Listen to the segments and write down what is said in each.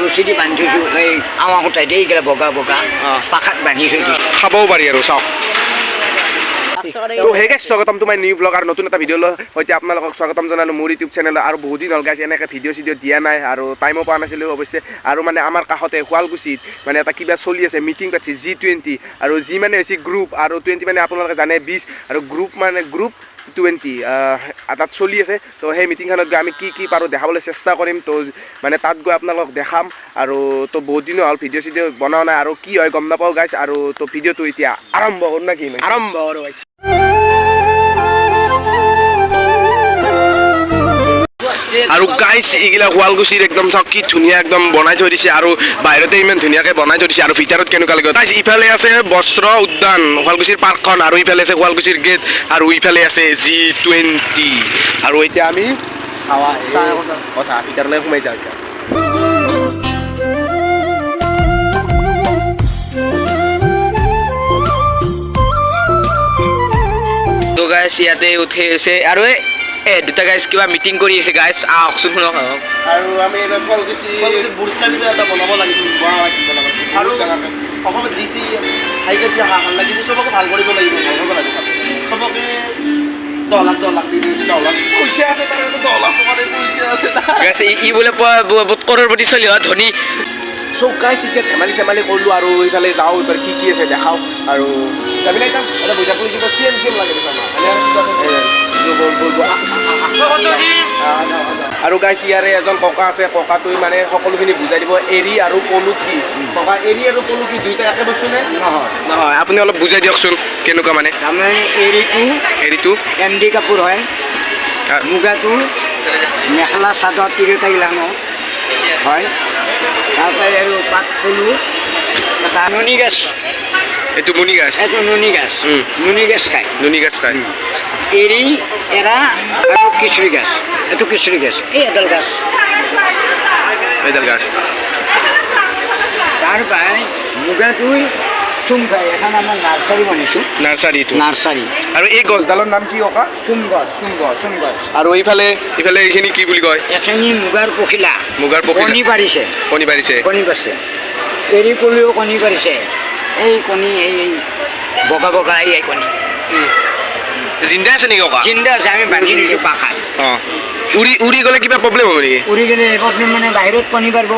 ৰছী দি বান্ধি থৈছোঁ, এই আৱা সূতাই দি এইগিলা বগা বগা পাখাত বান্ধি থৈ দিছোঁ। খাবও পাৰি আৰু চাওক। তো হে গাইছ, স্বাগতম তোমাৰ নিউ ব্লগ আৰু নতুন এটা ভিডিঅ' লৈ সৈতে আপোনালোকক স্বাগতম জনালোঁ মোৰ ইউটিউব চেনেলত। আৰু বহুত দিন হ'ল গাইছ এনেকৈ ভিডিঅ' চিডিঅ' দিয়া নাই আৰু টাইমো পোৱা নাছিলোঁ অৱশ্যে। আৰু মানে আমাৰ কাষতে শুৱালকুছিত মানে এটা কিবা চলি আছে, মিটিং পাতিছে G20। আৰু জি মানে হৈছে গ্ৰুপ আৰু 20 মানে আপোনালোকে জানে 20, আৰু গ্ৰুপ মানে গ্ৰুপ 20 তাত চলি আছে। তো সেই মিটিংখনত গৈ আমি কি কি পাৰোঁ দেখাবলৈ চেষ্টা কৰিম। তো মানে তাত গৈ আপোনালোকক দেখাম। আৰু তো বহুত দিনো হ'ল ভিডিঅ' চিডিঅ' বনোৱা নাই আৰু কি হয় গম নাপাওঁ গাইছ। আৰু তো ভিডিঅ'টো এতিয়া আৰম্ভ কৰোঁ নে কি? আৰম্ভ কৰোঁ। আৰু গাইছ এইগিলা শুৱালকুছিৰ একদম চাওক কি ধুনীয়া একদম বনাই থৈ দিছে আৰু বাহিৰতে ইমান ধুনীয়াকৈ বনাই থৈ দিছে আৰু ভিতৰত কেনেকুৱা লাগিব গাইছ। ইফালে আছে বস্ত্ৰ উদ্যান শুৱালকুছিৰ পাৰ্কখন, আৰু ইফালে আছে শুৱালকুছিৰ গেট, আৰু ইফালে আছে G20। আৰু এতিয়া আমি চাৱা কথা ভিতৰলৈ সোমাই যাওঁ এতিয়া। তো গাইছ ইয়াতে উঠি আছে আৰু এই দুটা গাইছ কিবা মিটিং কৰি আছে গাইছ, আহকচোন শুনক আহক। আৰু আমি এইবাৰ শুৱালকুছি বুৰ্জ খালিফা এটা বনাব লাগিছিল আৰু অসমত যি যি হাই কাজিয়া হাহাকাৰ লাগিছে চবকে ভাল কৰিব লাগিব, ভাল কৰিব লাগিব চবকে। 10 লাখ 10 লাখ দি দি 10 লাখ পইচা আছে তাৰ, 10 লাখ টকা পইচা আছে তাৰ। গাইছ ই বোলে বহুত কৰোৰপতি চলি হয় ধনী। চ' গাইছ এতিয়া ধেমালি চেমালি কৰিলোঁ আৰু এইফালে যাওঁ, এইবাৰ কি কি আছে দেখাওঁ। আৰু যাবি না একদম এটা বৈঠক কৰিছোঁ, চি এম চি এম লাগে দেখোন আমাৰ। আৰু গাইছ ইয়াৰে এজন ককা আছে, ককাটোৱে মানে সকলোখিনি বুজাই দিব। এৰী আৰু পলু কি ককা? এৰী আৰু পলু কি দুয়োটা একে বস্তু নে? নহয়। নহয়, আপুনি অলপ বুজাই দিয়কচোন কেনেকুৱা মানে। তাৰমানে এৰীটো এৰীটো এম ডি কাপোৰ হয়, মুগাটো মেখেলা চাদৰ তিৰোতাগিলাখনৰ হয়। তাৰপৰা আৰু পাত পলু এটা নুনি গাছ। এইটো মুনি গাছ। এইটো নুনি গাছ। নুনি গাছ খায়। নুনি গাছ খায়। এৰী এৰা আৰু কিচুৰি গাছ, এইটো কিচুৰি গাছ, এই এডাল গাছ। এইডাল গাছ। তাৰ পৰাই মুগাটোই চুম খায়। এখন আমাৰ নাৰ্চাৰী বনাইছোঁ। নাৰ্চাৰীটো। নাৰ্চাৰী। আৰু এই গছডালৰ নাম কি ককা? চুম গছ। চুম গছ। চুম গছ। আৰু এইফালে এইফালে এইখিনি কি বুলি কয়? এখিনি মুগাৰ পখিলা। মুগাৰ পখিলা। কণী পাৰিছে। কণী পাৰিছে। কণী পাৰিছে। এৰী পলুও কণী পাৰিছে। এই কণী, এই বগা বগা এই কণী। জিন্দা আছে নেকি ককা? জিন্দা আছে, আমি বান্ধি দিছোঁ পাখাত। অঁ, উৰি উৰি গ'লে কিবা প্ৰব্লেম হ'ব নেকি? উৰি গ'লে প্ৰব্লেম মানে বাহিৰত কণী পাৰিব।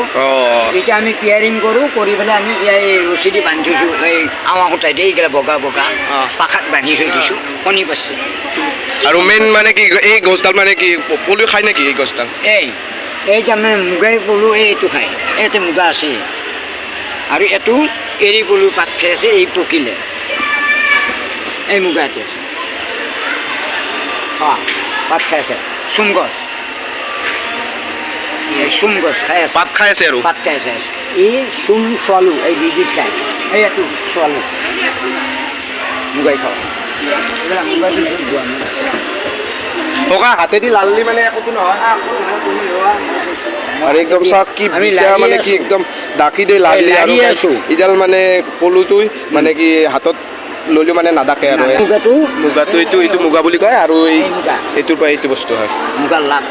এতিয়া আমি পিয়াৰিং কৰোঁ, কৰি পেলাই আমি এই ৰছী দি বান্ধি থৈছোঁ, এই আৱা সূতাই দি এইগিলা বগা বগা পাখাত বান্ধি থৈ দিছোঁ, কণী পাৰিছে। আৰু মেইন মানে কি এই গছডাল মানে কি পলু খায় নেকি এই গছডাল? এই তাৰমানে মুগাই পলু এইটো খায়, এইটো মুগা আছে। আৰু এইটো এৰী পলু পাত খাই আছে, এই পকিলে এই মুগা এটা আছে। পাত খাই আছে চুম গছ, এই চুম গছ খাই আছে। পাত খাই আছে আৰু পাত খাই আছে। এই চুম চোৱালো এই বিবিধ খায়, এই এইটো চোৱালো মুগাই খাওঁ, এইবিলাক মুগা যোৱা নাই। ককা হাতেদি লালি মানে একোতো নহয়। আৰু একদম চাওক কি বিচা মানে কি একদম ডাকি দে লালি আৰু ইডাল মানে পলুটোই মানে কি হাতত ল'লেও মানে নাডাকে। আৰু মুগাটো মুগাটো এইটো এইটো মুগা বুলি কয়। আৰু এই এইটোৰ পৰা এইটো বস্তু হয় মুগাৰ লাভ।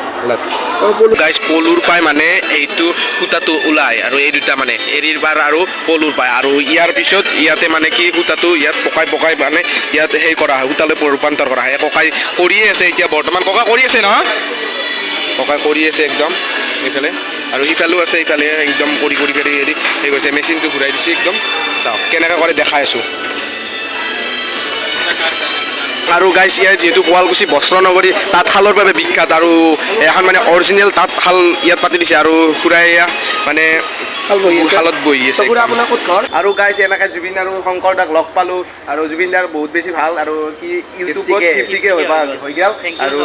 গাইছ পলুৰ পাই মানে এইটো সূতাটো ওলায় আৰু এই দুটা মানে এৰীৰ পাৰ আৰু পলুৰ পায়। আৰু ইয়াৰ পিছত ইয়াতে মানে কি সূতাটো ইয়াত পকাই পকাই মানে ইয়াত সেই কৰা হয়, সূতালৈ ৰূপান্তৰ কৰা হয়। ককাই কৰিয়ে আছে এতিয়া বৰ্তমান, ককা কৰি আছে নহয়? ককাই কৰি আছে একদম এইফালে আৰু সিফালেও আছে, ইফালে একদম কৰি কৰি কৰি হেৰি সেই কৰিছে, মেচিনটো ঘূৰাই দিছে একদম। চাওক কেনেকৈ কৰে দেখাই আছোঁ। আৰু গাইছ ইয়াত যিহেতু শুৱালকুছি বস্ত্ৰ নগৰী তাঁতশালৰ বাবে বিখ্যাত আৰু এখন মানে অৰিজিনেল তাঁতশাল ইয়াত পাতি দিছে। আৰু খুৰাই মানে শালত বহি আছে। আৰু গাইছ এনেকৈ জুবিন আৰু শংকৰ দাক লগ পালোঁ আৰু জুবিন দাৰ বহুত বেছি ভাল আৰু কি ইউটিউবত 50K হৈ গ'ল। আৰু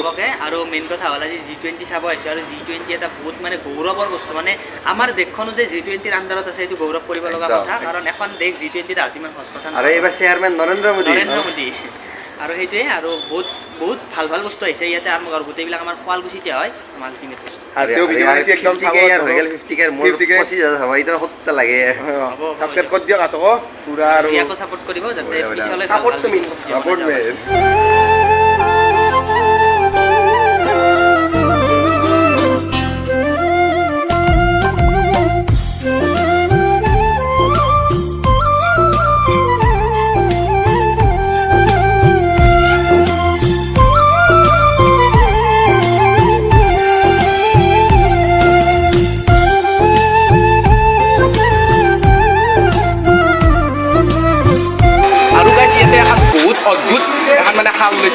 আৰু মেইন কথা হ'ল আজি G20 চাব আহিছোঁ আৰু G20 এটা বহুত মানে গৌৰৱৰ বস্তু, মানে আমাৰ দেশখনো যে G20 আণ্ডাৰত আছে এইটো গৌৰৱ কৰিব লগা কথা, কাৰণ এখন দেশ G20 অহাটো ইমান সহজ কথা নহয়। আৰু এইবাৰ চেয়াৰমেন নৰেন্দ্ৰ মোদী। নৰেন্দ্ৰ মোদী। আৰু সেইটোৱে আৰু বহুত বহুত ভাল ভাল বস্তু আহিছে ইয়াতে আৰু গোটেইবিলাক আমাৰ শুৱালকুছিতে হয় আল্টিমেট বস্তু। আৰু তেওঁ ভিডিঅ' বনাইছে একদম চাব হৈ গ'ল 50K, মোৰ 25,000 হ'ব, এতিয়া 70 লাগে। সাবস্ক্ৰাইব কৰি দিয়ক আতক পুৰা আৰু ইয়াকো সাপোৰ্ট কৰিব যাতে পিছলৈ সাপোৰ্ট মেইন সাপোৰ্ট মেইন।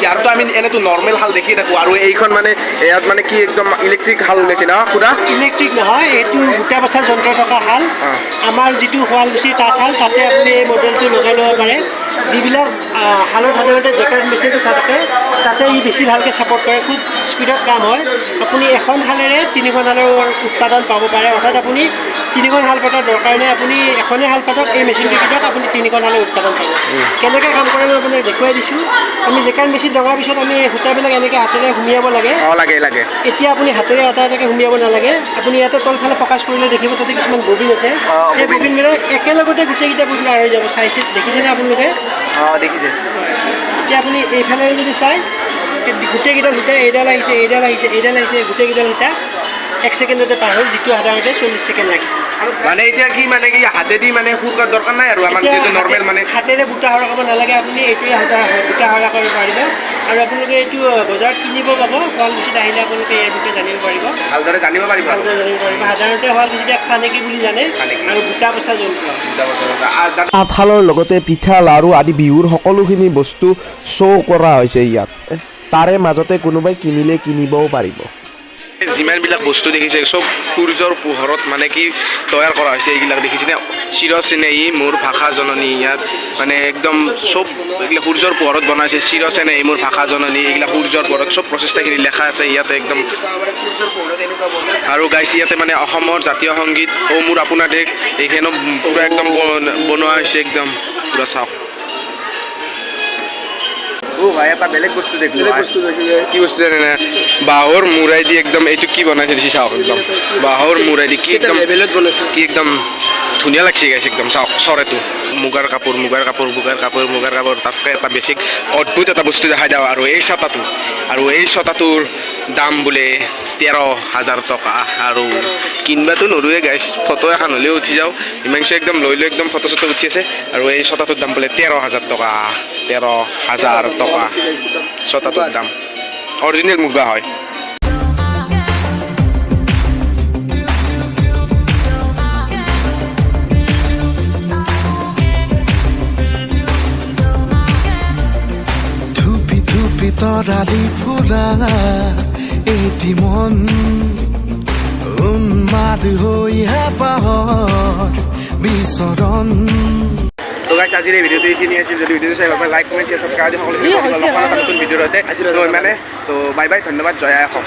বেছি। আৰু তো আমি এনেতো নৰ্মেল শাল দেখি থাকোঁ, আৰু এইখন মানে ইয়াত মানে কি একদম ইলেক্ট্ৰিক শাল ওলাইছে ন খুৰা? ইলেক্ট্ৰিক নহয়, এইটো গোটা বচা যন্ত্ৰ থকা শাল। আমাৰ যিটো শুৱালকুছিৰ তাঁতশাল, তাতে আপুনি এই মডেলটো লগাই ল'ব পাৰে। যিবিলাক শালত সাধাৰণতে জেকেট মেচিনটো থাকে, তাতে ই বেছি ভালকৈ ছাপৰ্ট কৰে, খুব স্পীডত কাম হয়। আপুনি এখন শালেৰে তিনিখন শালৰ উৎপাদন পাব পাৰে। অৰ্থাৎ আপুনি তিনিখন শাল পতাৰ দৰকাৰ নাই, আপুনি এখনেই শাল পাতক, এই মেচিনটো কিনক, আপুনি তিনিখন শালৰ উৎপাদন পাব। কেনেকৈ কাম কৰে মই আপোনাক দেখুৱাই দিছোঁ। আমি জেকেট মেচিন লগাৰ পিছত আমি সূতাবিলাক এনেকৈ হাতেৰে সুমিয়াব লাগে। অঁ, লাগে লাগে। এতিয়া আপুনি হাতেৰে এটা এটাকৈ সুমিয়াব নালাগে। আপুনি ইয়াতে তলফালে ফ'কাছ কৰিলে দেখিব তাতে কিছুমান ববিন আছে। সেই ববিন। ববিনবিলাক একেলগতে গোটেইকেইটা ববিন আঁতৰি যাব। চাইছে, দেখিছেনে আপোনালোকে? অঁ, দেখিছে। এতিয়া আপুনি এইফালে যদি চায়, এই গোটেইকেইডাল সূতা, এইডাল আহিছে, এইডাল আহিছে, এইডাল আহিছে, গোটেইকেইডাল সূতা এক ছেকেণ্ডতে পাৰ হ'ল, যিটো সাধাৰণতে 40 ছেকেণ্ড লাগিছিল। মানে এতিয়া কি মানে কি হাতেদি মানে শুকাৰ দৰকাৰ নাই আৰু আমাৰ এতিয়া যিটো নৰ্মেল মানে হাতেৰে বুটা সৰকাব নালাগে, আপুনি এইটোৱে বুটা সৰা কৰিব পাৰিব। আৰু আপোনালোকে এইটো বজাৰত কিনিব পাব। শুৱালকুছিত আহিলে আপোনালোকে ইয়াৰ বিষয়ে জানিব পাৰিব। ভালদৰে জানিব পাৰিব আৰু। ভালদৰে জানিব পাৰিব। সাধাৰণতে শুৱালকুছিত এক চানেকি বুলি জানে। চানেকি। আৰু বুটা বচা যন্ত্ৰ। তাঁতশালৰ লগতে পিঠা, লাড়ু আদি বিহুৰ সকলোখিনি বস্তু শ্ব' কৰা হৈছে ইয়াত। তাৰে মাজতে কোনোবাই কিনিলে কিনিবও পাৰিব। যিমানবিলাক বস্তু দেখিছে চব সূৰ্যৰ পোহৰত মানে কি তৈয়াৰ কৰা হৈছে। এইবিলাক দেখিছেনে? চিৰচেনেহী মোৰ ভাষা জননী। ইয়াত মানে একদম চব এইবিলাক সূৰ্যৰ পোহৰত বনাইছে। চিৰচেনেহী মোৰ ভাষা জননী, এইবিলাক সূৰ্যৰ পোহৰত চব প্ৰচেষ্টাখিনি লেখা আছে ইয়াতে একদম। আৰু গাইছে ইয়াতে মানে অসমৰ জাতীয় সংগীত অ' মোৰ আপোনাৰ দেশ, এইখনো পূৰা একদম বনোৱা হৈছে একদম পূৰা। চাওক। অ' ভাই, এটা বেলেগ বস্তু দেখিলোঁ। কি বস্তু জানে? বাঁহৰ মূৰাই দি একদম এইটো কি বনাইছে দিছে চাওক। একদম বাঁহৰ মূৰাই দি কি একদম লেভেলত বনাইছে। কি একদম ধুনীয়া লাগছে গাইছ একদম। চাওক চৰাইটো, মুগাৰ কাপোৰ, মুগাৰ কাপোৰ, মুগাৰ কাপোৰ, মুগাৰ কাপোৰ। তাতকৈ এটা বেছিক অদ্ভুত এটা বস্তু দেখাই দিওঁ। আৰু এই ছাতাটো, আৰু এই ছাতাটোৰ দাম বোলে 13,000 টকা। আৰু কিনবাতো নৰুৱে গাইছ, ফটো এখন হ'লেও উঠি যাওঁ। হিমাংশু একদম লৈ লৈ একদম ফটো চটো উঠি আছে। আৰু এই ছাতাটোৰ দাম বোলে 13,000 টকা, 13,000 টকা ছাতাটোৰ দাম। অৰিজিনেল মুগা হয়। থুপি থুপি তৰালি ফুৰা এটি মন উন্মাদ হৈ হেঁপাহৰ বিচৰণ। তো গাইছ, আজিৰ এই ভিডিঅ'টো এইখিনি আছিল। যদি ভিডিঅ'টো চাই ভাল পায়, লাইক, কমেণ্ট, শ্বেয়াৰ, ছাবস্ক্ৰাইব সকলোখিনি কৰিব। লগ পাম এটা নতুন ভিডিঅ'ৰ সৈতে। তো ইমানে। তো বাই বাই, ধন্যবাদ, জয় আই অসম।